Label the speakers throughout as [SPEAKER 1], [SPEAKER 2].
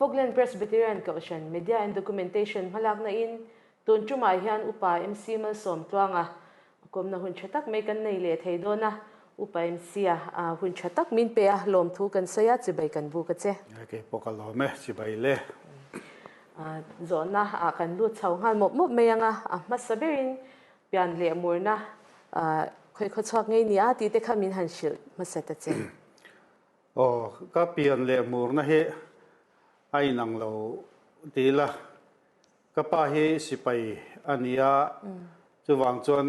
[SPEAKER 1] Falkland Presbyterian Kohhran Media and Documentation hmalakna in tun tumah hian Upa MC Malsawmtluanga kawmna hun tha tak mai kan nei leh thei dawn a, Upa MC a hun tha tak min pe a, lawmthu kan sawi a, chibai kan buk a che.
[SPEAKER 2] Kei pawh ka lawm e, chibai le.
[SPEAKER 1] Zawhna ah kan lut chho nghal mawp mawp mai ang a, a hmasa berin pian leh murna khawi khaw chhuak ngei nia tih te kha min han hrilh hmasa ta che.
[SPEAKER 2] Aw, ka pian leh murna hi a inang lo ti ila, ka pa hi sipai a ni a, chuvang chuan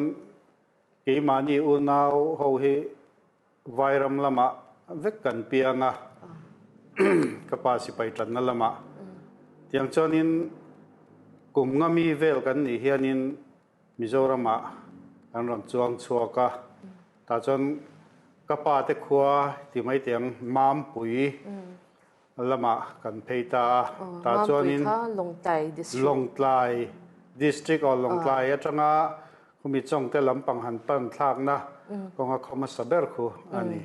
[SPEAKER 2] keimahni unau ho hi Vairam lamah vek kan piang a, ka pa sipai tanna lamah. Tiang chuanin kum nga mi vel kan nih hianin Mizoramah kan rawn chuang chhuak a, tah chuan ka pa te khua ti mai teh ang Mampui lamah kan phei ta a, tah chuanin Lawngtlai District aw Lawngtlai atanga khumi Chawngte lampang han pan thlakna kawnga khaw hmasa ber khu a ni.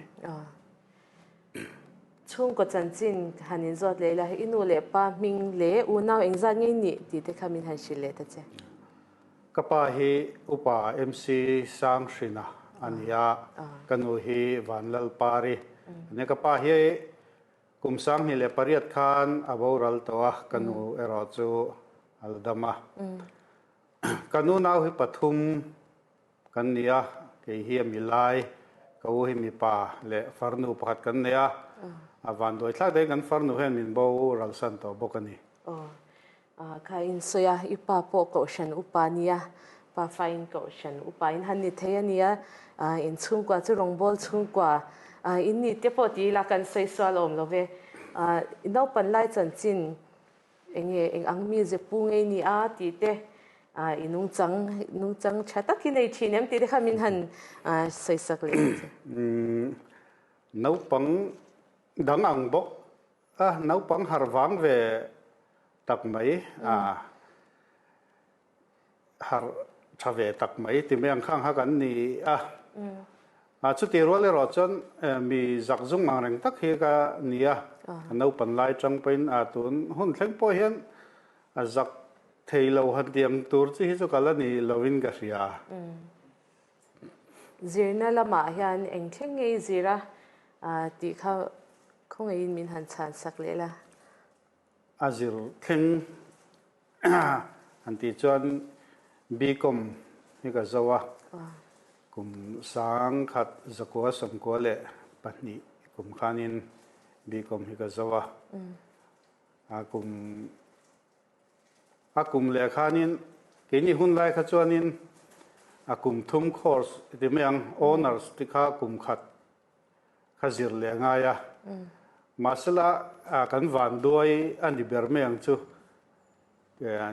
[SPEAKER 1] Chhungkaw chanchin han inzawt leh ila, i nu leh pa hming leh unau engzat ngei nih tih te kha min han hrilh leh ta che.
[SPEAKER 2] Ka pa hi Upa MC Sanghrina a ni a, ka nu hi Vanlalpari a ni a. Ka pa hi kum 2008 khan a boral tawh a, ka nu erawh chu a la dam a. Ka nu nau hi pathum kan ni a, kei hi a mi lai, ka u hi mipa leh farnu pakhat kan nei a, a vanduai thlak daih kan farnu hian min boralsan tawh bawk a ni.
[SPEAKER 1] Kha in sawi a, i pa pawh kohhran upa nia, pa fa in kohhran upa in han ni thei a nia, in chhungkua chu rawngbâwl chhungkua in ni te pawh ti ila kan sawi sual awm lo ve. I naupan lai chanchin eng nge eng ang mi ze pu ngei ni a tih te, i nungchang nungchang tha tak hi nei thin em tih te kha min han sawi sak leh ang che.
[SPEAKER 2] Naupang dang ang bawk A naupang har vang ve tak mai a, har tha ve tak mai ti mai ang khang kha kan ni a. A chuti rual erawh chuan mi zak zung ang reng tak hi ka ni a, a naupan lai tang pawhin a tun hun thleng pawh hian a zak thei lo han ti ang tur chi hi chu ka la ni lovin ka hria.
[SPEAKER 1] Zirna lamah hian eng thleng nge i zir a tih kha khawngaihin min han chhan sak leh la.
[SPEAKER 2] A zir thleng han tih chuan BCom hi ka zo a, kum 1992 kum khanin BCom hi ka zo a, a kum A kum leh khanin keini hun lai kha chuanin a kum thum course ti mai ang, honours ti kha kum khat kha zir leh a ngai a. Mahsela kan vanduai a ni ber mai ang chu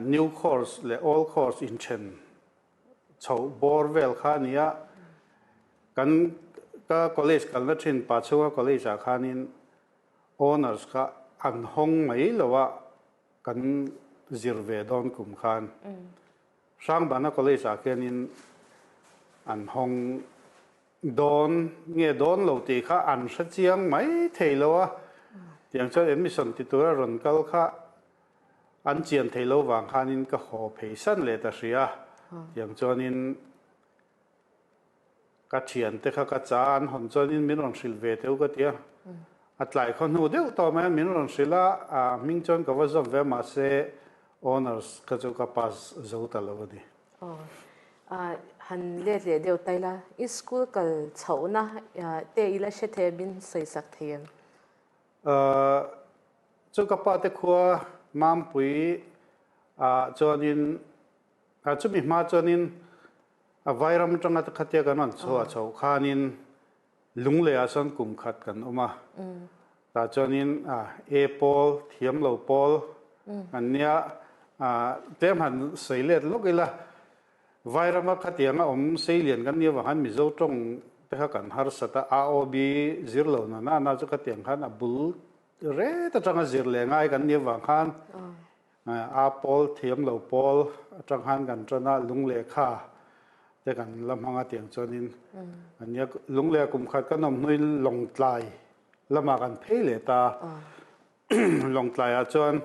[SPEAKER 2] new course leh old course inthen chhoh bawr vel kha a ni a. Kan ka college kalna thin Pachhunga college ah khanin honours kha an hawng mai lo a. Kan zir ve dawn kum khan Hrangbana College ah khianin an hawng dawn nge dawn lo tih kha an hre chiang mai thei lo a, tiang chuan admission ti tura rawn kal kha an chian thei lo vang khanin ka haw phei san leh ta hria, tiang chuanin Ka thiante kha ka cha an hawn chuanin min rawn hrilh ve teuh ka ti a, a tlai khaw hnu deuh tawh mai a min rawn hrilh a, a hming chuan ka va zawm ve a mahse honours kha chu ka pass zo ta lo a ni.
[SPEAKER 1] Aw, han let leh deuh ta ila, i school kal chhohna te ila hre thei a min sawi sak thei em?
[SPEAKER 2] Chu ka pa te khua Mampui ah chuanin chumi hma chuanin A vairam atanga khatia kan rawn chhuah chhoh khanin Lungleiah sawn kum khat kan awm a. Tah chuanin A pawl, thiam lo pawl an nia. Tlem han sawi let lawk ila, vairama khatianga awm seilian kan nih avang khan Mizo tawng te kha kan harsat a, AOB zir lo na na na chu khatiang khan a bul ret atanga zir leh ngai kan nih avang khan A pawl thiam lo pawl atang khan kan tan a, lung lehkha te kan la hmang a tiang chuanin an nia lung leh kum khat kan awm hnuin Lawngtlai lamah kan phei leh ta. Lawngtlaiah chuan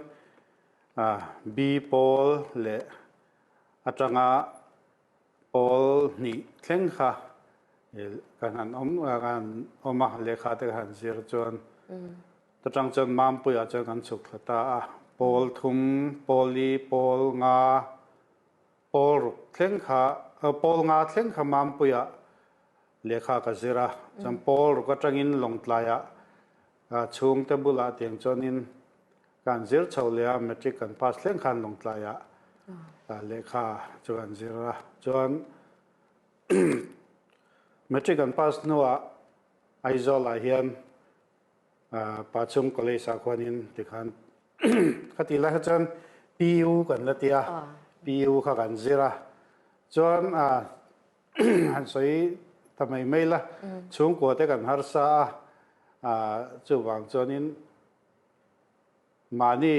[SPEAKER 2] B pawl leh atanga pawl hnih thleng kha kan han awm kan han awm a, lehkha te kan han zir chuan atang chuan Mampuiah chuan kan chhuk thla ta a, pawl thum, pawl li, pawl nga, pawl ruk thleng kha pawl nga thleng kha Mampuiah lehkha ka zir a, chuan pawl ruk atangin Lawngtlaiah chhungte bulah tiang chuanin ka han zir chho leh a, matric kan pass thleng khan Lawngtlaiah lehkha chu kan zir a. Chuan matric kan pass hnuah Aizawlah hian Pachung College ah khuanin tikhan khati lai kha chuan PU kan la ti a, PU kha kan zir a. Chuan han sawi ta mai mai la, chhungkua te kan harsa a, chuvang chuanin mahni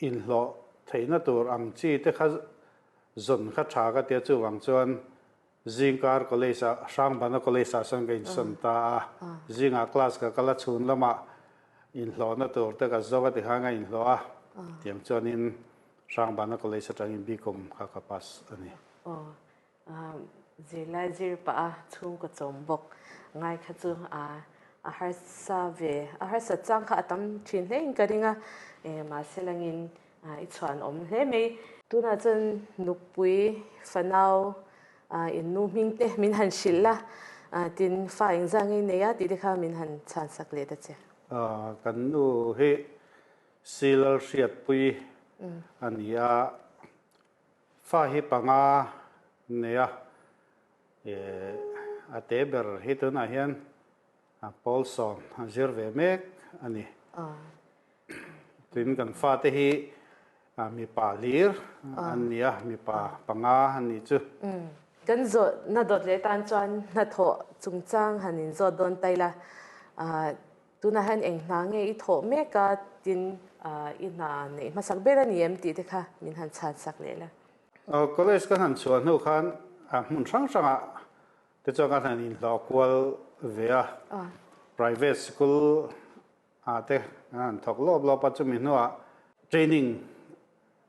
[SPEAKER 2] inhlawh theihna tur ang chi te kha zawn kha tha ka tia, chuvang chuan zingkar college ah Hrangbana college ah sawn ka insawn ta a, zingah class ka kal a, chhun lamah inhlawhna tur te ka zawk a tikhan ka inhlawh a, tiang chuanin Hrangbana college atangin BCom kha ka pass a ni.
[SPEAKER 1] Aw, zirlai zir pah a chhungkaw chawm bawk ngai kha chu a harsa ve, a harsat chang kha a tam thin hle in ka ring a, mahse langin i chhuan awm hle mai. Tunah chuan nupui fanau in nu hming te min han hrilh la, tin fa engzah ngei nei a tih te kha min han chhan sak leh ta che.
[SPEAKER 2] Kan nu hi Silal hriatpui a ni a. Fa hi panga nei a, a te ber hi tunah hian pawl sawm a zir ve mek a ni. Tin kan fate hi mipa hlir an ni a, mipa panga an nih chu.
[SPEAKER 1] Kan zawhna dawt leh tan chuan hnathawh chungchang han inzawt dawn ta ila, Tunah hian eng hna nge i thawh mek a, tin i hna neih hmasak ber a ni em tih te kha min han chhan sak leh la.
[SPEAKER 2] College kan han chhuah hnu khan hmun hrang hrangah te chuan kan han inhlawh kual ve a, private school ah te kan han thawk lawp lawp a, chumi hnuah training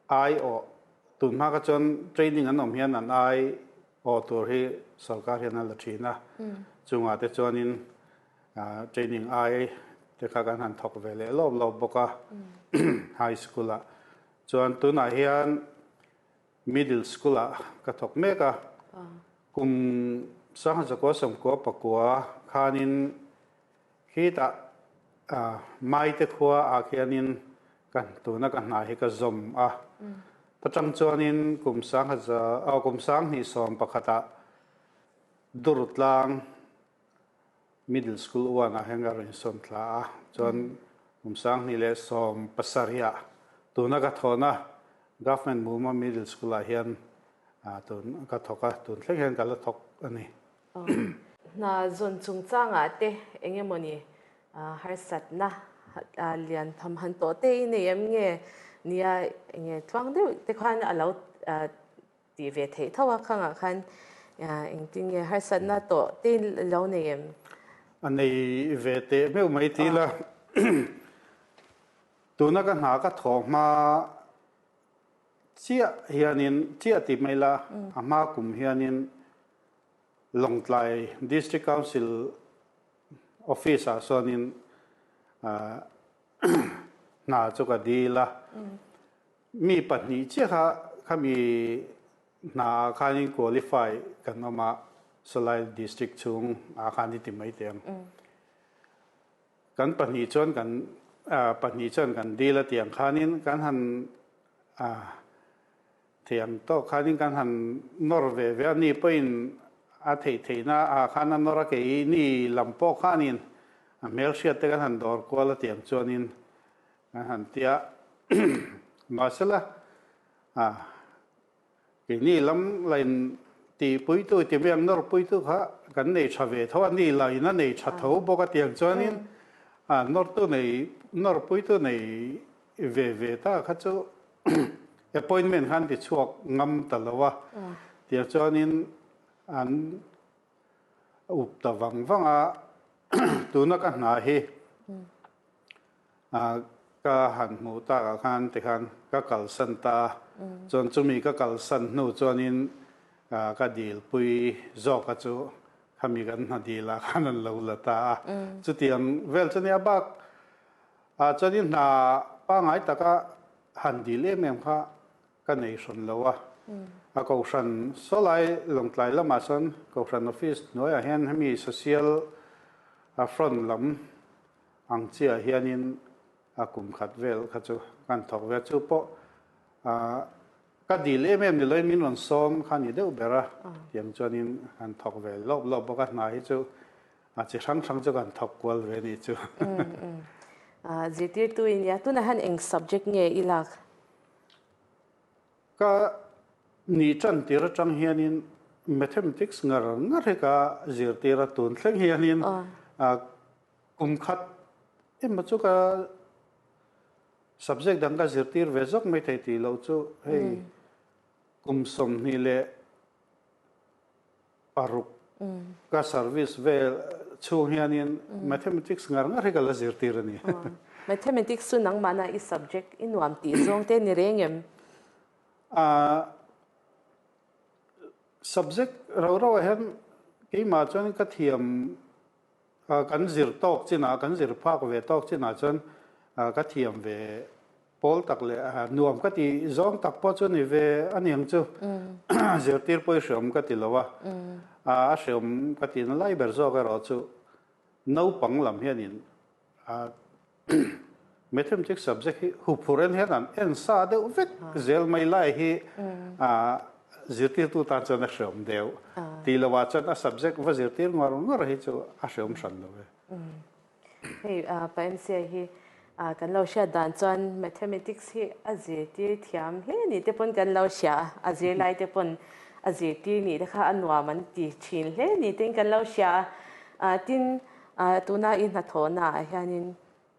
[SPEAKER 2] ai awh tun hma kha chuan training an awm hian an ai awh tur hi sorkar hian a la thin a, chungah te chuanin Training ai te kha kan han thawk ve leh lawp lawp bawk a high school ah. Chuan tunah hian middle school ah ka thawk mek a. Kum sangha zakua sawmkua pakua khanin khitah Maite khua ah khianin ka tuna ka hna hi ka zawm a. Ta tang chuanin kum sangha za kum sanghnih sawm pakhatah Durtlang Middle School uan ah hian ka rawn insawn thla a, chuan kum 2017 ah tuna ka thawhna Government Muma Middle School ah hian tun ka thawk a, tun thleng hian ka la thawk a ni.
[SPEAKER 1] Hna zawn chungchangah te eng emawni harsatna lian tham han tawh te i nei em nge nia enge tluang deuh te khan a lo Tih ve theih tho a, khangah khan engtin nge harsatna tawh te lo nei em?
[SPEAKER 2] A nei ve teh meuh mai ti ila, tuna ka hna ka thawh hma chiah hianin, chiah ti mai ila, a hma kum hianin Lawngtlai District Council Office ah sawnin hna chu ka dil a. Mi pahnih chiah kha khami hna ah khanin qualify kan awm a, Salai District chhung ah khan i ti mai teh ang. Kan pahnih chuan kan pahnih chuan kan deal a tiang khanin kan han thiam tawk khanin kan han nawr ve ve a, ni pawhin a theih theihna ah khan a nawr a, kei ni lam pawh khanin a hmelhriat te kan han dawr kual a tiang chuanin An han ti a, mahsela keini lam lain tihpuitu ti mai ang nawrpuitu kha kan nei tha ve tho a, ni lain a nei tha tho bawk a tiang chuanin nawrtu nei nawrpuitu nei ve ve ta kha chu appointment khan ti chhuak ngam ta lo a, tiang chuanin an up ta vang vang a, tuna ka hna hi. ka han hmuh takah khan tikhan ka kalsan ta a, chuan chumi ka kalsan hnu chuanin ka dilpui zawka chu khami kan hna dilah khan an lo la ta a. Chutiang vel chu nia bak chuanin hna pangngai taka han dil em em kha ka nei hrawn lo a. A kohhran sawlai Lawngtlai lamah chuan kohhran office hnuaiah hian hemi social front lam ang chiah hianin a kum khat vel kha chu kan thawk ve a, chu pawh ka dil em em ni loin min rawn sawm kha ni deuh ber a, tiang chuanin kan thawk ve lawp lawp bawk a, hna hi chu a chi hrang hrang chu kan thawk kual ve ni chu.
[SPEAKER 1] Zirtirtu i nia, tunah hian eng subject nge i lak?
[SPEAKER 2] Ka ni tan tir atang hianin Mathematics ngar ngar hi ka zirtir a, tun thleng hianin kum khat emaw chu ka subject dang ka zirtir ve zawk mai thei tih loh chu hei kum 26 ka service vel chhung hianin Mathematics ngar ngar hi ka la zirtir a ni.
[SPEAKER 1] Mathematics chu nangmahna i subject i nuam tih zawng te ni reng em?
[SPEAKER 2] Subject rau rauah hian keimah chuan ka thiam Kan zir tawk chinah, kan zir phak ve tawk chinah chuan ka thiam ve pawl tak leh nuam ka ti zawng tak pawh chu ni ve a niang chu. Zirtir pawh i hreawm ka ti lo a, a hreawm ka tihna lai ber zawk erawh chu naupang lam hianin Mathematics subject hi huphurh en hian an en sa deuh vek zel mai lai hi zirtirtu tan chuan a hreawm deuh. Tih lohah chuan a subject va zirtir ngawr ngawr hi chu a hreawm hran lo e.
[SPEAKER 1] Hei Pa MCA hi kan lo hriat dan chuan Mathematics hi a zirtir thiam hle ni te pawn kan lo hria a, a zirlai te pawn a zirtir nih te kha a nuam an ti thin hle ni tein kan lo hria a. Tin, tuna i hnathawhnaah hianin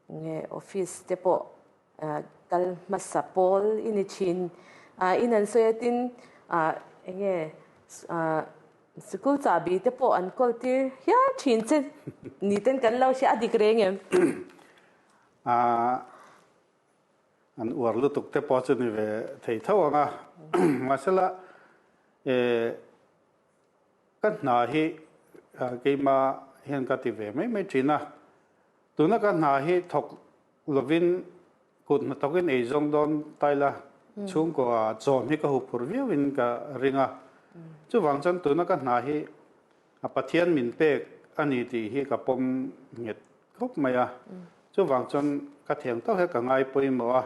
[SPEAKER 1] Nge office te pawh kal hmasa pawl i ni thin. In an sawi a tin enge sikul chahbi te pawh an kawl tir hial thin che ni ten kan lo hria a dik reng em?
[SPEAKER 2] An uar lutuk te pawh chu ni ve thei tho ang a. Mahsela ka hna hi keimah hian ka ti ve mai mai thin a. Tuna ka hna hi thawk lovin kut hnathawkin ei zawng dawn tai la, chhungkaw chawm hi ka huphurh viauin ka ring a. Chuvang chuan tuna ka hna hi a Pathian min pek a ni tih hi ka pawm nghet khawp mai a. Chuvang chuan ka thiam tawk hi ka ngai pawimawh a.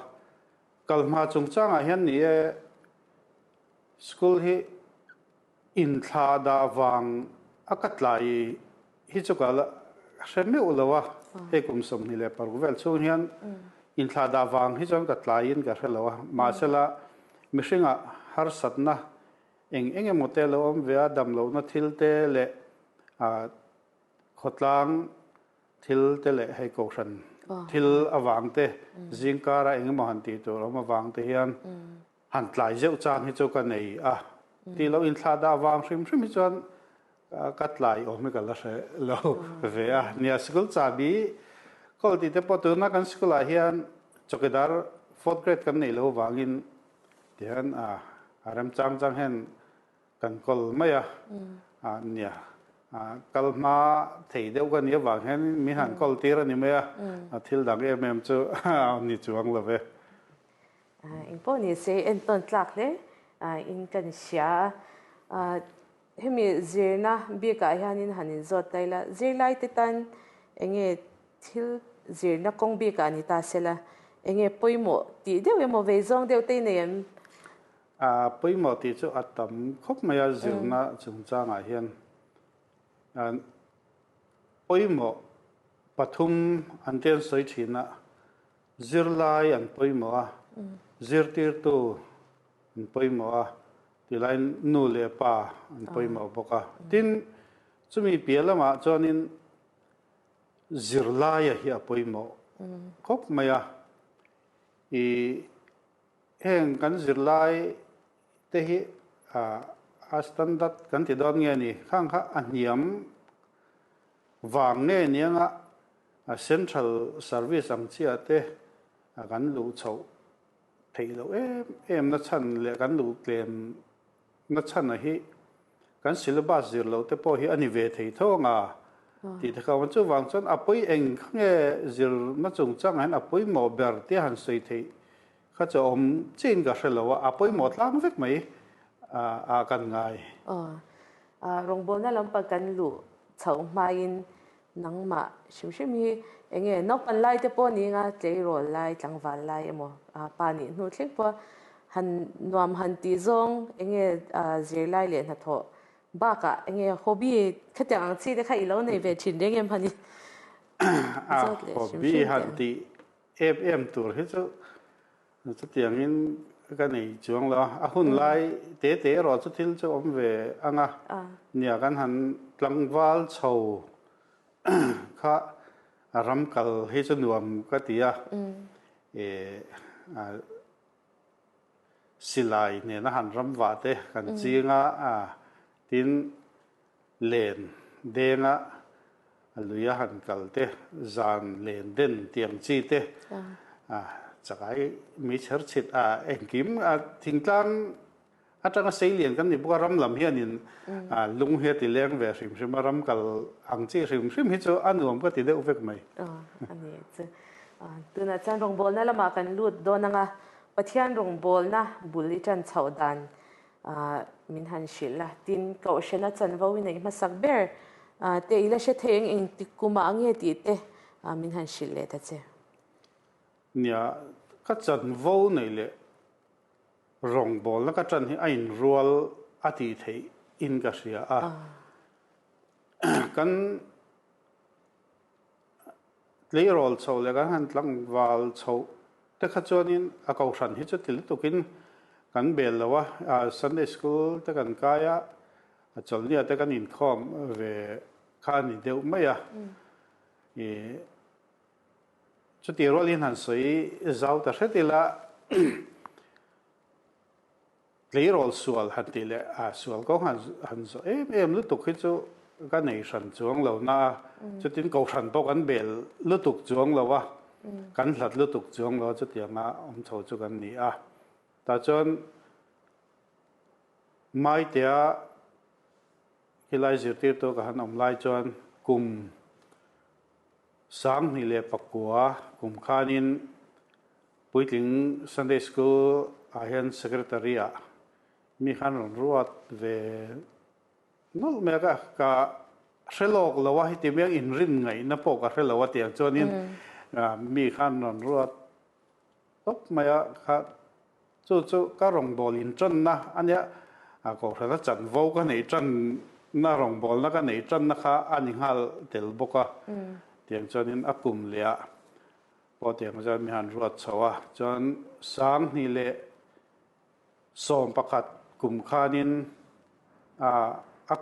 [SPEAKER 2] Kal hma chungchangah hian ni e, school hi Inthlah dah vang a ka tlai hi chu ka la hre meuh lo a, hei kum 26 vel chhung hian inthlah dah vang hi chuan ka tlaiin ka hre lo a, mahsela mihringah harsatna eng eng emaw te lo awm ve a, damlohna thil te leh khawtlang thil te leh hei kohhran thil avang te zingkara eng emaw han tih tur awm avang te hian Han tlai zeuh chang hi chu ka nei a, tih loh inthlah dah vang hrim hrim hi chuan ka tlai awm hi ka la hre lo ve a. Nia, sikul chahbi kawl tih te pawh tuna kan sikul ah hian chawkidar fourth grade kan neih loh vangin tihian a remchang chang hian kan kawl mai a. Nia, kal hma thei deuh ka nih avang hian min han kawl tir a ni mai a, thil dang em em chu a ni chuang lo ve.
[SPEAKER 1] Eng pawh ni se entawn tlak hle in kan hria a. Hemi zirna bikah hianin han inzawt ta ila, zirlaite tan enge thil zirna kawng bikah ni ta sela, enge pawimawh tih deuh emaw vei zawng deuh te i nei em?
[SPEAKER 2] A pawimawh tih chu a tam khawp mai a zirna chungchangah hian. Pawimawh pathum an te an sawi thin a, Zirlai an pawimawh a, zirtirtu an pawimawh a, tilaiin nu leh pa an pawimawh bawk a. Tin, chumi piah lamah chuanin zirlaia hi a pawimawh khawp mai a. I heng kan zirlai te hi a standard kan ti dawn nge ni, khang kha a hniam vang nge nianga Central service ang chiah te, kan luh chhoh theih loh em em na chhan leh kan luh tlem na chhan a hi kan syllabus zir loh te pawh hi a ni ve thei tho anga tih te kha awm a. Chuvang chuan a pawi eng kha nge zirna chungchangah hian a pawimawh ber tia han sawi theih kha chu a awm chiin ka hre lo a, a pawimawh tlang vek mai a kan ngai.
[SPEAKER 1] Rawngbawlna lampang kan luh chhoh hmain Nangmah hrim hrim hi eng nge naupan lai te pawh ni anga tleirawl lai, tlangval lai emaw pa nih hnu thleng pawh han nuam han tih zawng eng nge zirlai leh hnathawh bakah eng nge hobby khatiang ang chi te kha i lo nei ve thin reng em han i zawt leh hrim hrim
[SPEAKER 2] Hobby han tih em em tur hi chu Chutiangin ka nei chuang lo a, a hun lai te te erawh chu thil chu awm ve ang a, nia kan han tlangval chho kha a ram kal hi chu nuam ka ti a, silai nena han ram vah te kan ching a, tin len denga a lui a han kal te, zan len den tiang chi te, chakai mi chher chhit a engkim a thingtlang atanga seilian kan ni bawk a, ram lam hianin lung hi a ti leng ve hrim hrim a, ram kal ang chi hrim hrim hi chu a nuam ka ti deuh vek mai.
[SPEAKER 1] A ni chu. Tunah chuan rawngbawlna lamah kan lut dawn anga Pathian rawngbawlna bul i tan chhoh dan Min han hrilh a, tin Kohhrana chanvo i neih hmasak ber te i la hre thei eng eng tik kumah nge tih te min han hrilh leh ta che.
[SPEAKER 2] Nia, ka chanvo neih leh rawngbawlna ka ṭan hi a inrual a tih theih in ka hria a. Kan tleirawl chhoh leh kan han tlangval chhoh te kha chuanin a kohhran hi chu ti lutukin kan bel lo a, Sunday school te kan kai a, chawlhnia te kan inkhawm ve kha a ni deuh mai a. Ih chutih rualin han sawi zau ta hret ila. Tleirawl sual han tih leh a sual kawng han han zawh em em lutuk hi chu ka nei hran chuang lo na a, chutin kohhran pawh kan bel lutuk chuang lo a, kan hlat lutuk chuang lo a chutianga awm chho chu kan ni a. Tah chuan Maitea khilai zirtirtu ka han awm lai chuan kum 2009 kum khanin Puitling Sunday School ah hian Secretary ah mi khan rawn ruat ve nawlh mai a, ka ka hre lawk lo a, heti miang inrin ngaihna pawh ka hre lo a tiang chuanin mi khan rawn ruat tawp mai a, kha chu chu ka rawngbâwl inṭanna a nia, Kohhrana chanvo ka neih ṭanna rawngbâwlna ka neih ṭanna kha a ni nghal tel bawk a, tiang chuanin a kum leh ah Pawh tiang chuan mi han ruat chho a, chuan 2011 kum khanin a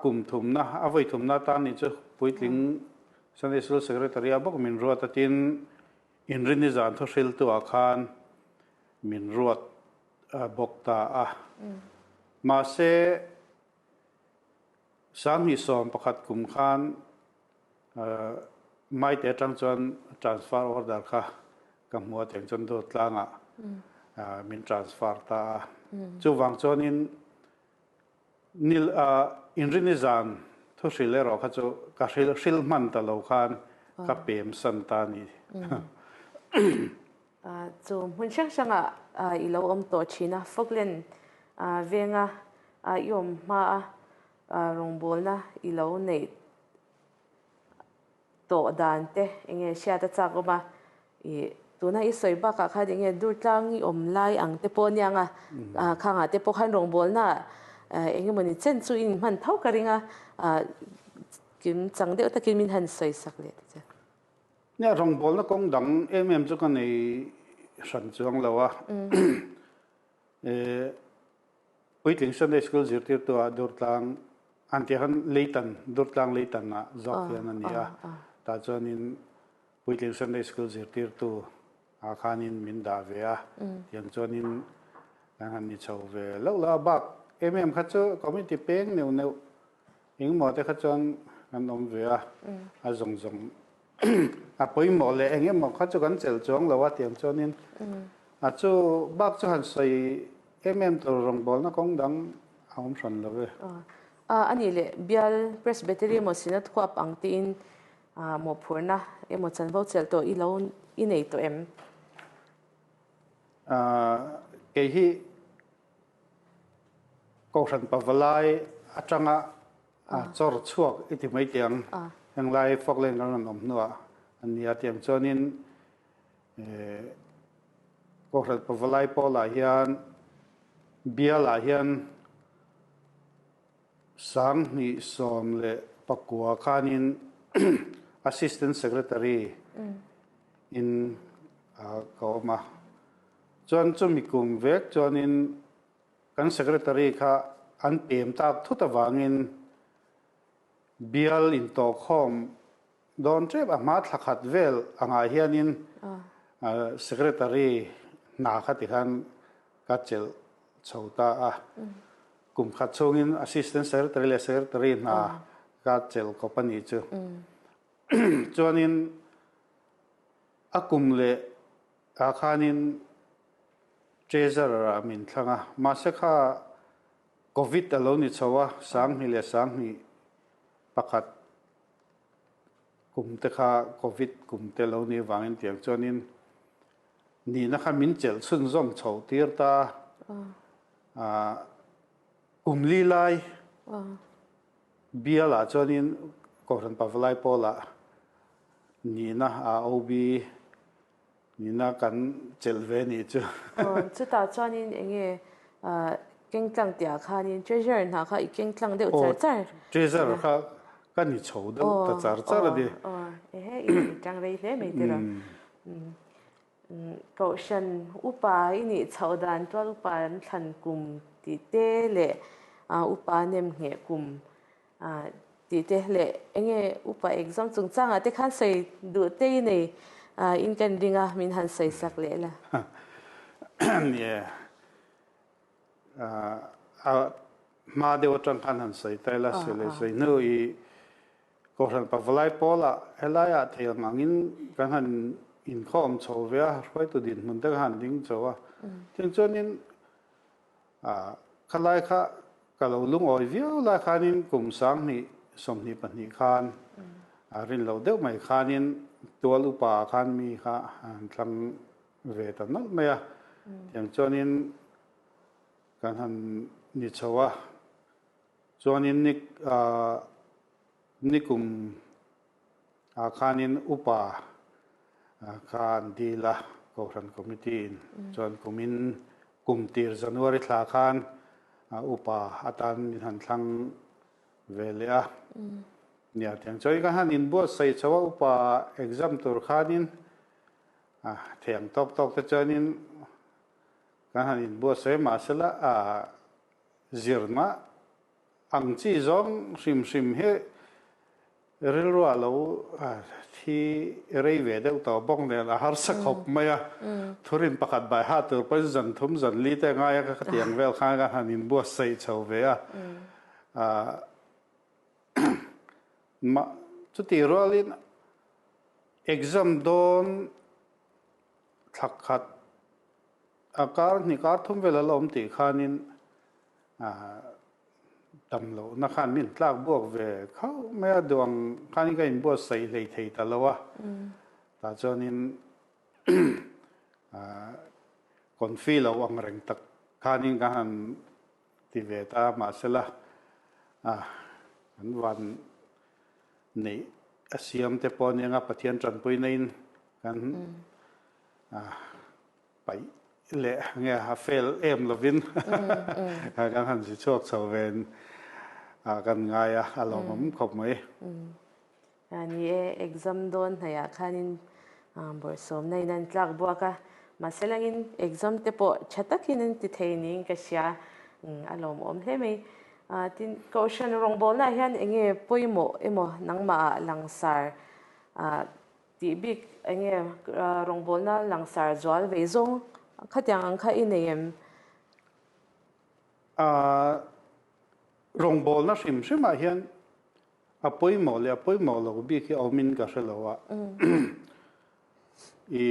[SPEAKER 2] kum thumna, a vawi thumna atan nih chu puitling Sunday School Secretary a bawk min ruat a, tin Inrini zan thuhriltuah khan min ruat bawk ta a. Mahse 2011 kum khan Maite atang chuan transfer order kha ka hmu a tiang chuan dawt tlangah min transfer ta a. Chuvang chuanin nil inrini zan thu hril erawh kha chu ka hril hril hman ta lo khan ka pem san ta a ni.
[SPEAKER 1] Chu hmun hrang hrangah i lo awm tawh thin a, Falkland venga i awm hma a rawngbawlna i lo neih tawh dan te eng nge hriat a chak awm a, ih tuna i sawi bakah khan eng nge Durtlang i awm lai ang te pawh aniang a, khangah te pawh khan rawngbawlna eng emawni chen chu i inhman tho ka ring a, kim chang deuh takin min han sawi sak leh ta che.
[SPEAKER 2] Nia rawngbawlna kawng dang em em chu ka nei hran chuang lo a, Puitling Sunday School zirtirtu ah Durtlang an tih khan Leitan, Durtlang Leitan ah zawk hian a ni a. Tah chuanin Puitling Sunday School zirtirtu ah khanin min dah ve a. Tiang chuanin kan han ni chho ve loh lo a. Bak em em kha chu committee peng neuh neuh engemaw te kha chuan kan awm ve a. A zawng zawng. A pawimawh leh eng emaw kha chu kan chelh chuang lo a tiang chuanin a chu bak chu han sawi em em tur rawngbawlna kawng dang a awm hran lo e.
[SPEAKER 1] A nih leh bial Presbytery emaw Synod huap ang tiin mawhphurhna emaw chanvo chelh tawh i lo i nei tawh em?
[SPEAKER 2] Kei hi Kohhran Pavalai atanga A chawr chhuak i ti mai tiang. Henglai Falkland kan rawn awm hnuah a nia tiang chuanin Kohhran Pavalai pawlah hian bialah hian 2019 khanin Assistant Secretary in ka awm a. Chuan chumi kum vek chuanin Kan Secretary kha an pem tak thut avangin bial intawhkhawm dawn tep a hma thla khat vel angah hianin Secretary hna kha tikhan ka chelh chho ta a. Kum khat chhungin Assistant Secretary leh Secretary hna ka chelh kawp a nih chu. Chuanin a kum leh ah khanin Treasurer ah min thlang a, mahse kha Covid a lo ni chho a, 2021 kum te kha Covid kum te lo ni avangin tiang chuanin nihna kha min chelh chhunzawm chho tir ta a, kum li lai bial ah chuanin Kohhran Pavalai Pawlah nihna a OB Nina kan chelh ve nih chu.
[SPEAKER 1] Aw, chutah chuanin eng nge keng tlang tihah khanin treasure hna kha i keng tlang deuh char char.
[SPEAKER 2] Aw, treasure kha ka ni chho deuh ta char char a ni.
[SPEAKER 1] Aw, ehe, i ni tang rei hle mai tiraw. Kohhran upa i nih chhoh dan tual upa an thlan kum tih te leh upa nem ngheh kum Tih te leh enge upa exam chungchangah te khan sawi duh te i nei in kan ring a, min han sawi sak leh la.
[SPEAKER 2] Nie, a hma deuh atang khan han sawi ta ila, sawi leh sawi hnu i Kohhran Pavalai pawlah helaiah thei ang angin kan han inkhawm chho ve a, hruaitu dinhmun te kan han ding chho a, tin chuanin Khalai kha ka lo lungawi viau lai khanin kum 2022 khan rin lo deuh mai khanin tual upa khan mi kha an thlang ve ta nawlh mai a. Tiang chuanin kan han ni chho a, chuanin ni nikum ah khanin upa kha an dil a, Kohhran Committee in chuan kumin kum tir January thla khan upa atan min han thlang ve leh a. Nia tiang chuan kan han inbuatsaih chho a, upa exam tur khanin thei ang tawk tawk te chuanin kan han inbuatsaih a, mahsela zirna Ang chi zawng hrim hrim hi rilru ah lo thi rei ve deuh tawh bawk nen a harsa khawp mai a. Thurin pakhat bai ha tur pawhin zan thum zan li te ngai a ka tiang vel khan ka han inbuatsaih chho ve a. Mah chutih rualin exam dawn thla khat a kar hnih kar thum vel a la awm tih khanin Dam lohna khan min tlak buak ve khauh mai a, duang khanin ka inbuatsaih hlei thei ta lo a, tah chuanin confi lo ang reng tak khanin ka han ti ve ta a, mahsela kan van neih a siam te pawh a nia Pathian tanpui naiin kan Paih leh nge a fel em lovin kan han si chhuak chho ve kan ngai a, a lawmawm khawp mai.
[SPEAKER 1] Ni e, exam dawn hnaihah khanin bawrhsawmna in an tlak buak a, mahse langin exam te pawh tha takin an ti thei niin ka hria, a lawmawm hle mai. Tin, Kohhran rawngbawlnaah hian enge pawimawh emaw nangmahah langsar Tih bik eng nge rawngbawlna langsar zual vei zawng khatiang ang kha i nei em?
[SPEAKER 2] Rawngbawlna hrim hrimah hian A pawimawh leh a pawimawh lo bik hi a awmin ka hre lo a. I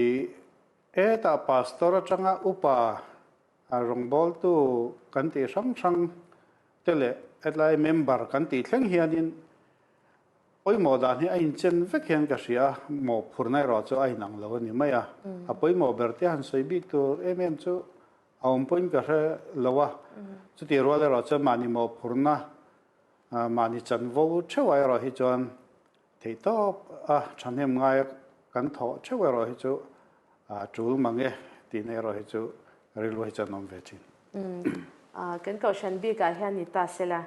[SPEAKER 2] hetah pastor atanga upa a rawngbawltu kan tih hrang hrang te leh hetlai member kan tih thleng hianin pawimawh dan hi a inchen vek hian ka hria a, mawhphurna erawh chu a inang lo a ni mai a. A pawimawh ber te han sawi bik tur em em chu a awm pawhin ka hre lo a, chutih rual erawh chuan mahni mawhphurna Mahni chanvo theuh erawh hi chuan theihtawp a thahnem ngai kan thawh theuh erawh hi chu a tul mang e tihna erawh hi chu rilru hi chuan awm ve thin.
[SPEAKER 1] Kan kohhran bikah hian ni ta sela,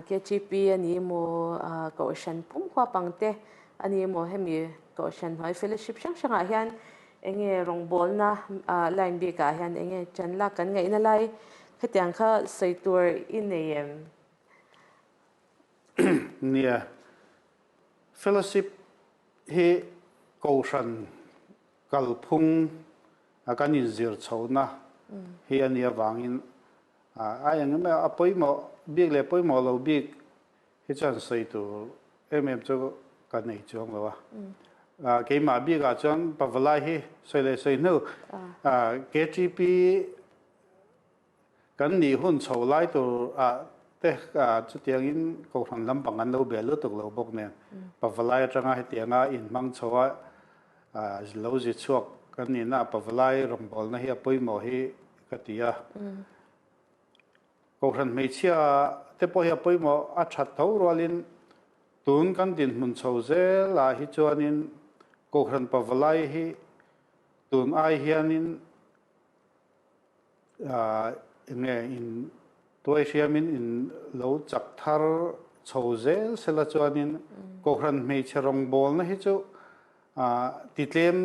[SPEAKER 1] KTP a ni emaw, kohhran pum huap ang te a ni emaw, hemi kohhran hnuai fellowship hrang hrangah hian enge rawngbawlna line bikah hian enge ṭan lak kan ngaihna lai khatiang kha sawi tur i nei em?
[SPEAKER 2] Nia, fellowship hi kohhran kalphung a kan inzir chhohna hi a nih avangin a eng emaw a pawimawh bik leh pawimawh lo bik hi chuan sawi tur em em chu ka nei chuang lo a. Keimah bikah chuan Pavalai hi sawi leh sawi hnu KTP Kan nih hun chho lai tur ah te chutiangin kohhran lampang an lo bel lutuk lo bawk nen Pavalai atanga hetianga inhmang chho a lo zi chhuak kan nihna ah Pavalai rawngbawlna hi a pawimawh hi ka ti a. Kohhran hmeichhia te pawh hi a pawimawh a that tho rualin tun kan dinhmun chho zel ah hi chuanin kohhran Pavalai hi tun ai hianin Enge in tuai hriamin in lo chak thar chho zel sela chuanin Kohhran hmeichhe rawngbawlna hi chu ti tlem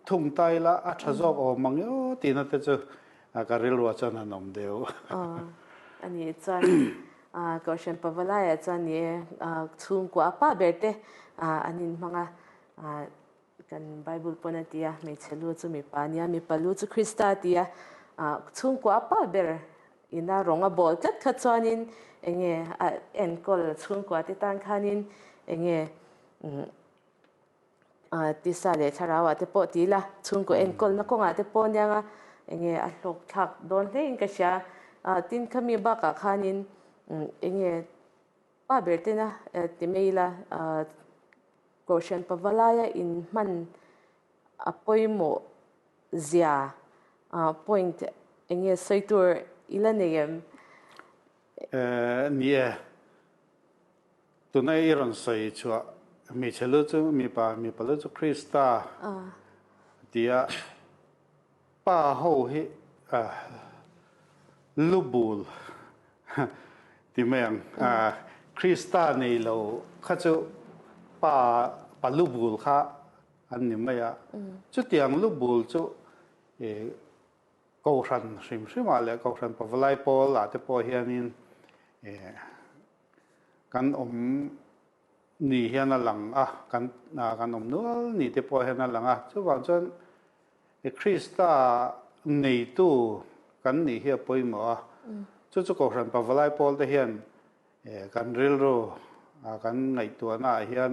[SPEAKER 2] thung ta ila a tha zawk awm ang emaw tihna te chu ka rilruah chuan an awm deuh.
[SPEAKER 1] A nih chuan Kohhran Pavalaiah chuan ni e chhungkua pa ber te an inhmang a. Kan Bible pawn a ti a, hmeichhe lu chu mipa a nia, mipa lu chu Krista a ti a, chhungkua a pa ber ina rawng a bawl tlat kha chuanin enge a enkawl chhungkua te tan khanin enge tisa leh thlarau ah te pawh ti ila, chhungkaw enkawlna kawngah te pawh aniang a, enge a hlawk thlak dawn hle in ka hria. Tin khami bakah khanin enge pa ber tena ti mai ila. Kohhran Pavalaia inhman a pawimawh zia point eng nge sawi tur i la nei em?
[SPEAKER 2] Ni e, tuna i rawn sawi chhuah hmeichhe lu chu mipa, mipa lu chu Krista tia pa ho hi lu bul ti mai ang. Krista nei lo kha chu pa pa lu bul kha an ni mai a. Chutiang lu bul chu Kohhran hrim hrimah leh Kohhran Pavalai Pawl ah te pawh hianin kan awm ni hian a lang a, kan kan awm nual ni te pawh hian a lang a. Chuvang chuan Krista neitu kan nih hi a pawimawh a, chu chu Kohhran Pavalai Pawl te hian kan rilru kan ngaihtuahna ah hian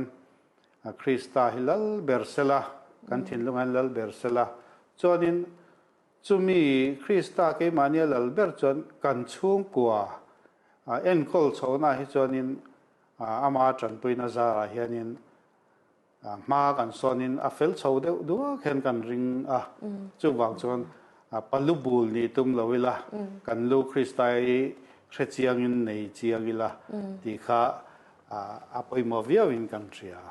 [SPEAKER 2] Krista hi lal ber sela, kan thinlung hian lal ber sela, chuanin chumi Krista keimahnia lal ber chuan kan chhungkua enkawl chhohna hi chuanin ama tanpuina zarah hianin Hma kan sawnin a fel chho deuh duak hian kan ring a, chuvang chuan pa lu bul nih tum lo ila, kan lu Kristai hre chiangin nei chiang ila tih kha a pawimawh viauin kan hria.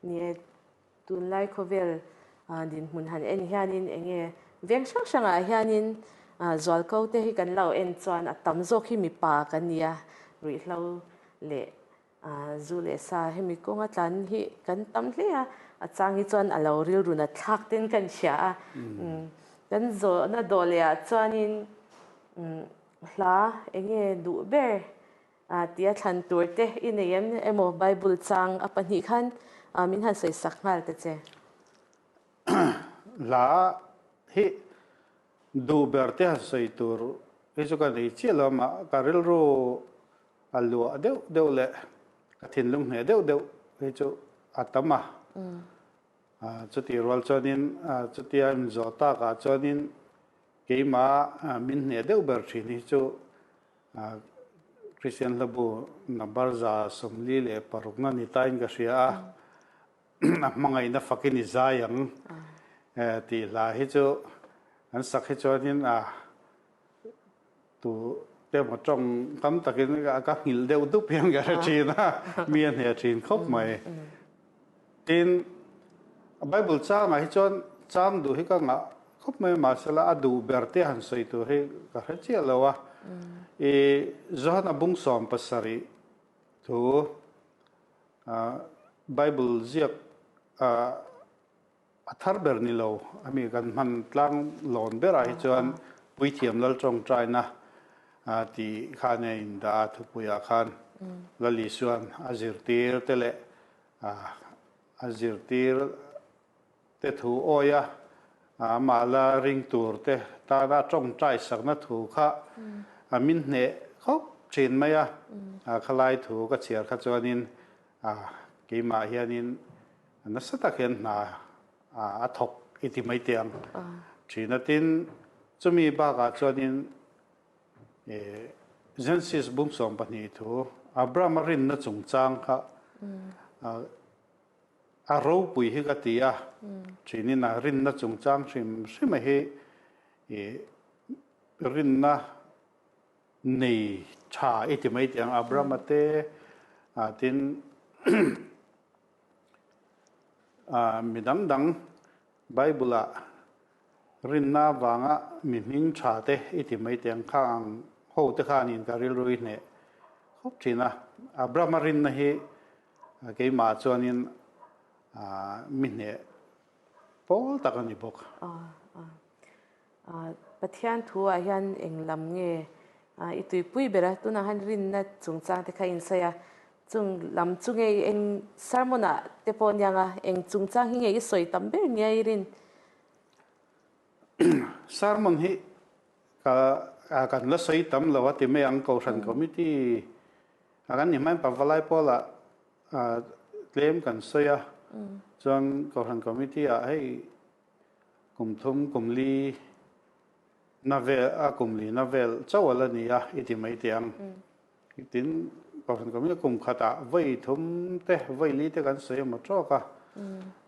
[SPEAKER 1] Ni e, tunlai khawvel dinhmun han en hianin eng nge veng hrang hrangah hianin zualko te hi kan lo en chuan a tam zawk hi mipa kan ni a, ruihhlo leh Zu leh sa hemi kawnga tlan hi kan tam hle a, a chang hi chuan a lo rilru nat thlak ten kan hria a. Kan zawhna dawh leh ah chuanin hla eng nge duh ber tia thlan tur te i nei em emaw Bible chang a pahnih khan min han sawi sak nghal ta che.
[SPEAKER 2] Hla hi duh ber te han sawi tur hi chu ka nei chiah lo a, ka rilru A luah deuh deuh leh Ka thinlung hneh deuh deuh hi chu a tam a. Chutih rual chuanin chutia in zawh takah chuanin keimah min hneh deuh ber thin hi chu Kristian hlabu number 146 na ni tain ka hria a. A hmangaihna fakin i zai ang tih hla hi chu an sak hi chuanin a Tu te emaw tawng tam takin ka nghilh deuh dup hian ka hre thin a, mi a hneh thin khawp mai. Tin, Bible changah hi chuan chang duh hi ka ngah khawp mai, mahsela a duh ber te han sawi tur hi ka hre chiah lo a. I Johana bung 17 thu Bible ziak A thar ber ni lo, ami kan hman tlang lawn berah hi chuan Puithiam Lal tawngtaina tih khan a indah a, thupuiah khan Lal Isuan a zirtir te leh a zirtir te thu awi a, amah la ring tur te tana tawngtai sakna thu kha a min hneh khawp thin mai a, khalai thu ka chhiar kha chuanin keimah hianin Nasa tak hian hna a thawk i ti mai teh ang. Ṭhina tin, chumi bakah chuanin Genesis bum 12 thu Abraham-a rinna chungchang kha a ropui hi ka ti a. Ṭhinin a rinna chungchang hrim hrim a hi rinna nei ṭha i ti mai teh ang. Abraham-a te tin Mi dang dang Bible-ah rinna avanga mi hming tha te i ti mai teh ang kha ang ho te khanin ka rilru i hneh khawp thin a. Abraham-a rinna hi keimah chuanin mi hneh pawl tak a ni bawk.
[SPEAKER 1] Pathian thu ah hian eng lam nge i tuipui ber a, tunah khan rinna chungchang te kha in sawi a, chung lam chu nge i eng sermon ah te pawh aniang a, eng chungchang hi nge i sawi tam ber nia i rin?
[SPEAKER 2] Sermon hi ka kan la sawi tam lo a ti mai ang, Kohhran Committee a kan ni hmain Pavalai Pawlah tlem kan sawi a, chuan Kohhran Committee ah hei Kum thum, kum li na vel, a kum li na vel chauh a la ni a, i ti mai teh ang. Tin, Kohhran Committee kum khatah vawi thum te, vawi li te kan sawi emaw tawk a.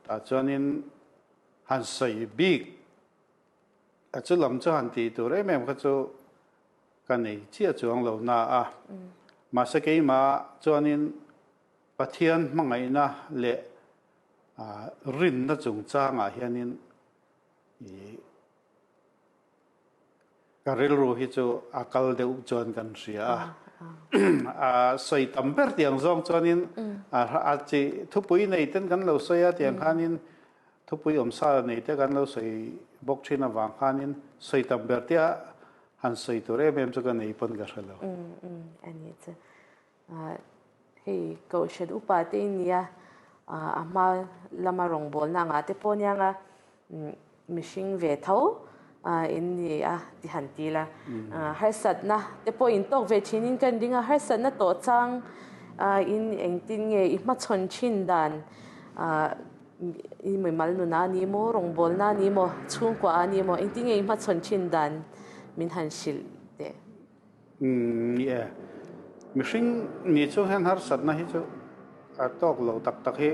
[SPEAKER 2] Tah chuanin han sawi bik a chu lam chu han tih tur em em kha chu ka nei chiah chuang lo na a. Mahse keimah chuanin Pathian hmangaihna leh rinna chungchangah hianin ih ka rilru hi chu a kal deuh chuan kan hria a. A sawi tam ber tiang zawng chuanin a chi thupui nei ten kan lo sawi a tiang khanin thupui awmsa nei te kan lo sawi bawk thin avang khanin sawi tam ber tia han sawi tur em em chu ka nei pawn ka hre lo.
[SPEAKER 1] A nih chu. Hei Kohhran upa te in nia, a hma lama rawngbawlna angah te pawh aniang a, mihring ve tho in ni a ti han ti la. Harsatna te pawh in tawk ve thin in kan ring a, harsatna tawh chang in engtin nge i hmachhawn thin dan i mimal nuna a ni maw, rawngbawlna a ni maw, chhungkua a ni maw, engtin nge i hmachhawn thin dan min han hrilh teh.
[SPEAKER 2] Ni e, mihring nih chung hian harsatna hi chu a tawk lo tak tak hi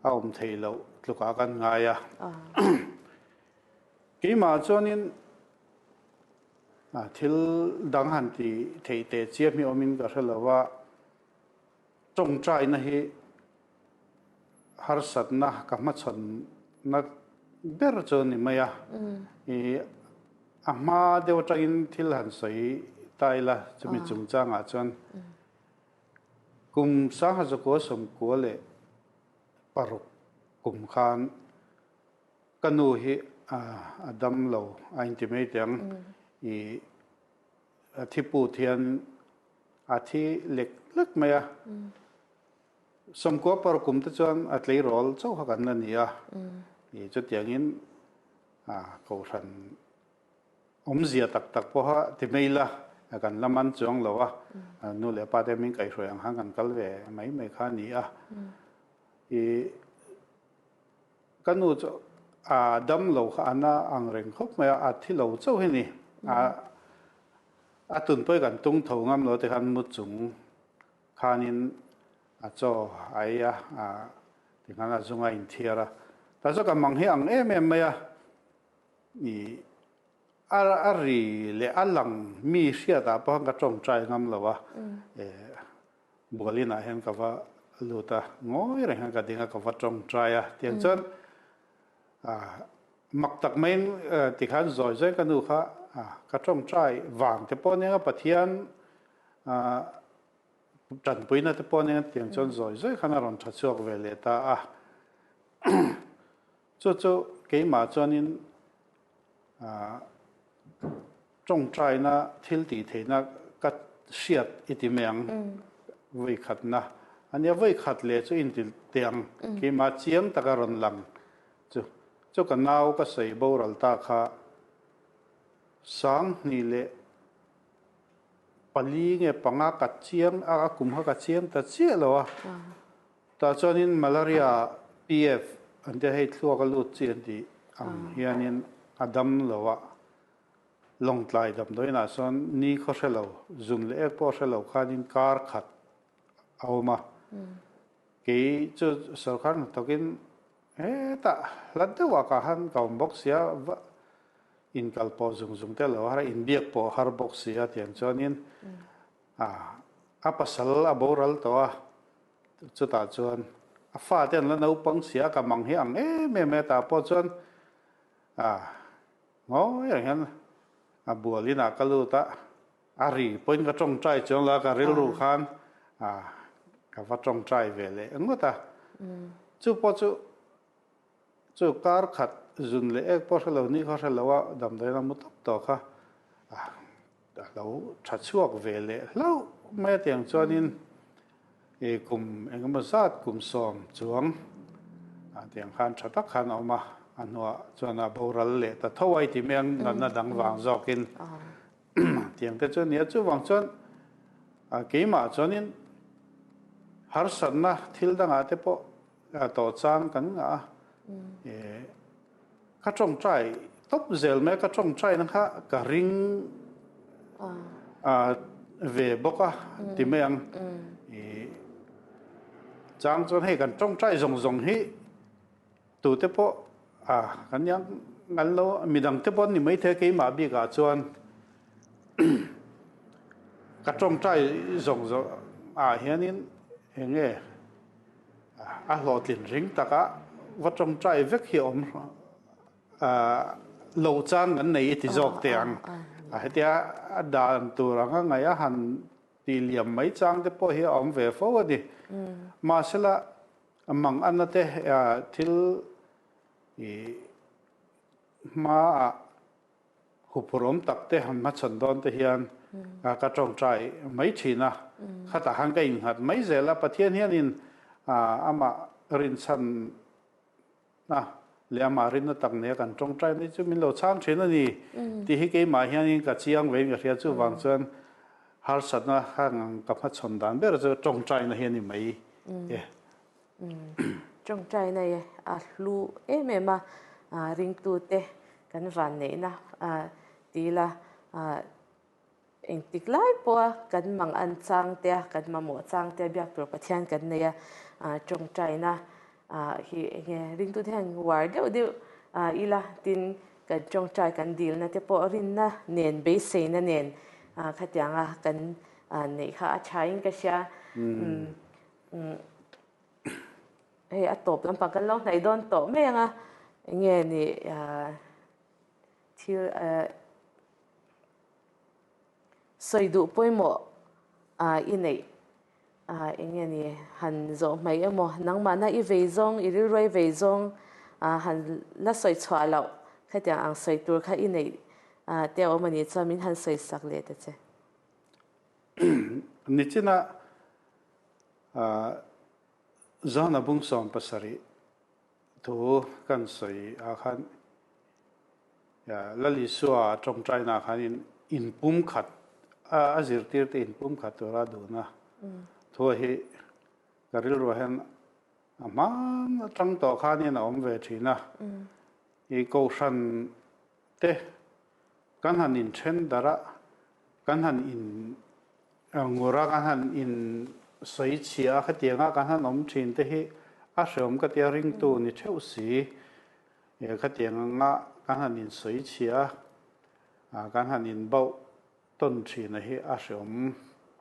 [SPEAKER 2] a awm thei loh tlukah kan ngai a. Keimah chuanin thil dang han ti theih teh chiam hi awmin ka hre lo a, tawngtaina hi harsatna ka hmachhawnna ber chu a ni mai a. Ih a hma deuh atangin thil han sawi ta ila chumi chungchangah chuan kum 1996 kum khan ka nu hi a dam lo a inti mai teh ang. Ih a thi put hian a thi lek lek mai a. 94 kum te chuan a tleirawl chauh kha kan la ni a, ih chutiangin kohhran awmzia tak tak pawha ti mai la kan la man chuang lo a, nu leh pa te min kaihhruai ang khan kan kal ve mai mai kha a ni a. Ih ka nu chu a dam lo kha a na ang reng khawp mai a, a thi lo chauh hi a ni. A a tun pawh hi kan tung tho ngam lo te khan mu chung khanin a chaw a ei a, tikhan a zung a inthiar a. Tah chuan ka mang hi ang em em mai a, ih a ri leh a lang mi hriatah pawh khan ka tawngtai ngam lo a, bualinah hian ka va lut a, ngawi reng hian ka ding a, ka va tawngtai a. Tiang chuan mak tak maiin tikhan zawi zawi ka nu kha ka tawngtai vang te pawh ania Pathian Tanpuina te pawh nen tiang chuan zawi zawi khan a rawn tha chhuak ve leh ta a. Chu chu keimah chuanin tawngtaina thil tih theihna ka hriat i ti mai ang vawikhatna a nia. Vawikhat leh chu inti teh ang keimah chiang taka rawn lang chu. Chu ka nau ka sawi boral ta kha 2000 leh pali nge panga ka chiang a, a kum kha ka chiang ta chiah lo a. Tah chuanin malaria PF an tia hei thluak a lut chi an tih ang hianin a dam lo a, Lawngtlai damdawiinah sawn ni khaw hre lo, zun leh ek pawh hre lo khanin kar khat a awm a. Kei chu sorkar hnathawkin hetah hlat deuhah ka han ka awm bawk sia, inkal pawh zung zung te lo har a, inbiak pawh har bawk si a tiang chuanin a pasal a boral tawh a, chutah chuan a fate an la naupang si a, ka mang hi ang em em e tah pawh chuan ngawi reng hian a bual inah ka lut a, a ri pawhin ka tawngtai chuang lo a, ka rilru khan ka va tawngtai ve leh ngawt a, chu pawh chu Chu kar khat zun leh ek pawh hre lo ni kha hre lo a, damdawiin a mu tawp tawh kha a lo tha chhuak ve leh hlauh mai a tiang chuanin i kum engemaw zat kum sawm chuang tiang khan tha tak khan a awm a, a hnuah chuan a boral leh ta tho a i ti mai ang natna dang vang zawkin tiang te chu a ni a, chuvang chuan keimah chuanin harsatna thil dangah te pawh A tawh chang kan ngah a, ka tawngtai tawp zel mai a, ka tawngtaina kha ka ring ve bawk a ti mai ang. Chang chuan hei kan tawngtai zawng zawng hi tute pawh kan iang ngal lo, midang te pawh an ni maithei a keimah bikah chuan ka tawngtai zawng zawng ah hianin eng nge A hlawhtlin ring taka va tawngtai vek hi a awm lo chang kan nei i ti zawk teh ang. Hetia a dan tur anga ngaih a han tih liam mai chang te pawh hi a awm ve fo a ni. Mahsela mang ana te thil hmaah Huphurhawm tak te han hmachhawn dawn te hian ka tawngtai mai thin a, khatah khan ka innghat mai zel a, Pathian hianin amah rinchhanna leh amah rinna tak nia kan tawngtai mai chu min lo chhang thin a ni tih hi keimah hianin ka chiang vein ka hria, chuvang chuan harsatna kha ka hmachhawn dan ber chu tawngtaina hi a ni mai e.
[SPEAKER 1] Tawngtaina hi a hlu em em a, ringtute kan vanneihna ti ila engtik lai pawha kan mang an chang te a, kan mamawh chang te a biak tur Pathian kan nei a, tawngtaina hi enge ringtute hian uar deuh deuh ila tin kan tawngtai kan dilna te pawh rinna nen beiseina nen khatianga kan neih kha a thain ka hria. Hei a tawp lampang kan lo hnaih dawn tawh mai ang a, enge ni thil sawi duh pawimawh i neih enge ni han zawh hmaih emaw nangmahna i vei zawng i rilru i vei zawng han la sawi chhuah loh khatiang ang sawi tur kha i neih te a awm a nih chuan min han sawi sak leh ta che.
[SPEAKER 2] Nichina Zana bung 70 thu kan sawi ah khan Lal Isua tawngtaina khanin inpumkhat a zirtirte inpumkhat tura duhna thu hi ka rilruah hian a hman atang tawh khanin a awm ve thin a. I kohhran te kan han inthen darh a, kan han in ngur a, kan han in sawi chhia a, khatianga kan han awm thin te hi a hreawm ka tia ringtu ni theuh si. Khatiang anga kan han in sawi chhia a, kan han in bauh tawn thin a hi a hreawm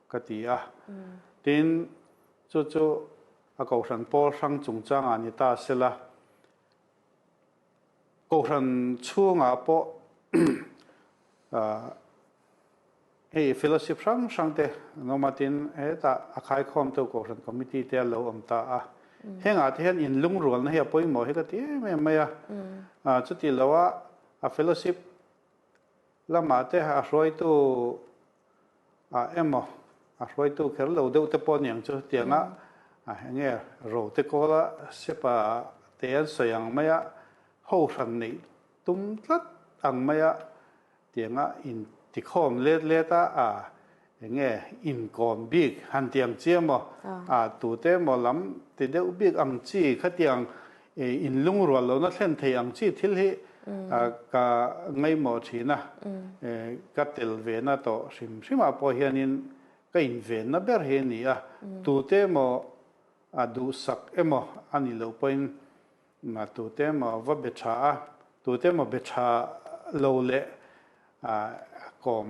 [SPEAKER 2] ka ti a. Tin, chu chu a kohhran pawl hrang chungchangah ni ta sela, Kohhran chhungah pawh hei fellowship hrang hrang te an awm a, tin hetah a khaikhawmtu Kohhran Committee te a lo awm ta a. Hengah te hian inlungrualna hi a pawimawh hi ka ti em em mai a. Chuti loa a fellowship lamah te a hruaitu ah emaw a hruaitu kher lo deuh te pawh aniang chu tianga enge ro te kawla sepa te an sawi ang maia ho hran neih tum tlat ang maia tianga in tikhawm let let a a enge inkawm bik han ti ang chi emaw a tute emaw lam ti deuh bik ang chi khatiang inlungrual lohna thlen thei ang chi thil hi ka ngaihmawh thin a, ka tel ve na tawh hrim hrimah pawh hianin ka invenna ber hi a ni a, tute emaw a duhsak emaw a nih loh pawhin tute emaw va be tha a, tute emaw be tha lo leh kawm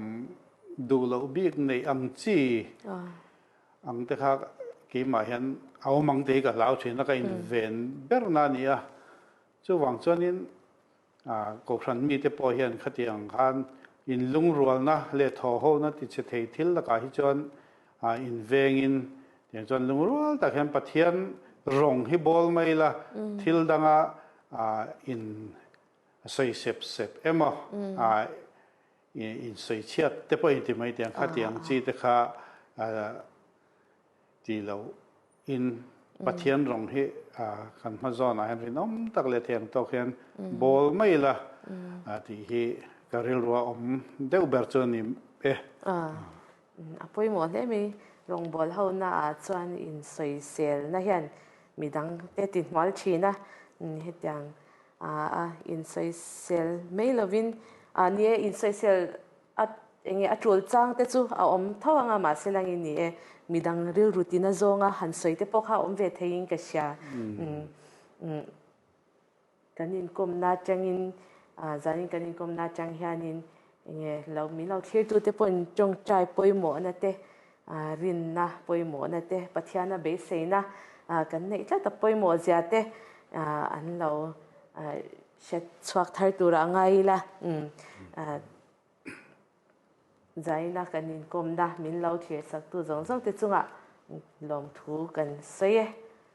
[SPEAKER 2] duh loh bik neih ang chi Ang te kha keimah hian a awm ang te hi ka hlau thin a, ka inven berna a ni a. Chuvang chuanin Kohhran mite pawh hian khatiang khan inlungrualna leh thawhhona ti che thei thil lakah hi chuan invengin tiang chuan lungrual tak hian Pathian rawng hi bawl mai ila thil danga in sawi sep sep emaw Insawi chhiat te pawh inti mai tiang kha tiang chi te kha ti lo in Pathian rawng hi kan hma zawnah hian rinawm tak leh thei ang tawk hian bawl mai ila tih hi ka rilru a awm deuh ber chu a ni e.
[SPEAKER 1] A pawimawh hle mai. Rawngbawl ho naah chuan insawiselna hian midang te ti hnual thin a, hetiang A insawisel mai lovin a ni e, insawisel a eng nge a tul chang te chu a awm tho ang a, mahse langin ni e, midang rilru tina zawnga han sawi te pawh kha a awm ve theiin ka hria. Kan inkawmna atangin, zanin kan inkawmna atang hianin eng nge lo min lo thlirtute pawhin tawngtai pawimawhna te, rinna pawimawhna te, Pathiana beiseina kan neih tlat a pawimawh zia te an lo hre chhuak thar turah a ngai ila. Zaina kan inkawmna min lo thlir saktu zawng zawng te chungah lawmthu kan sawi e.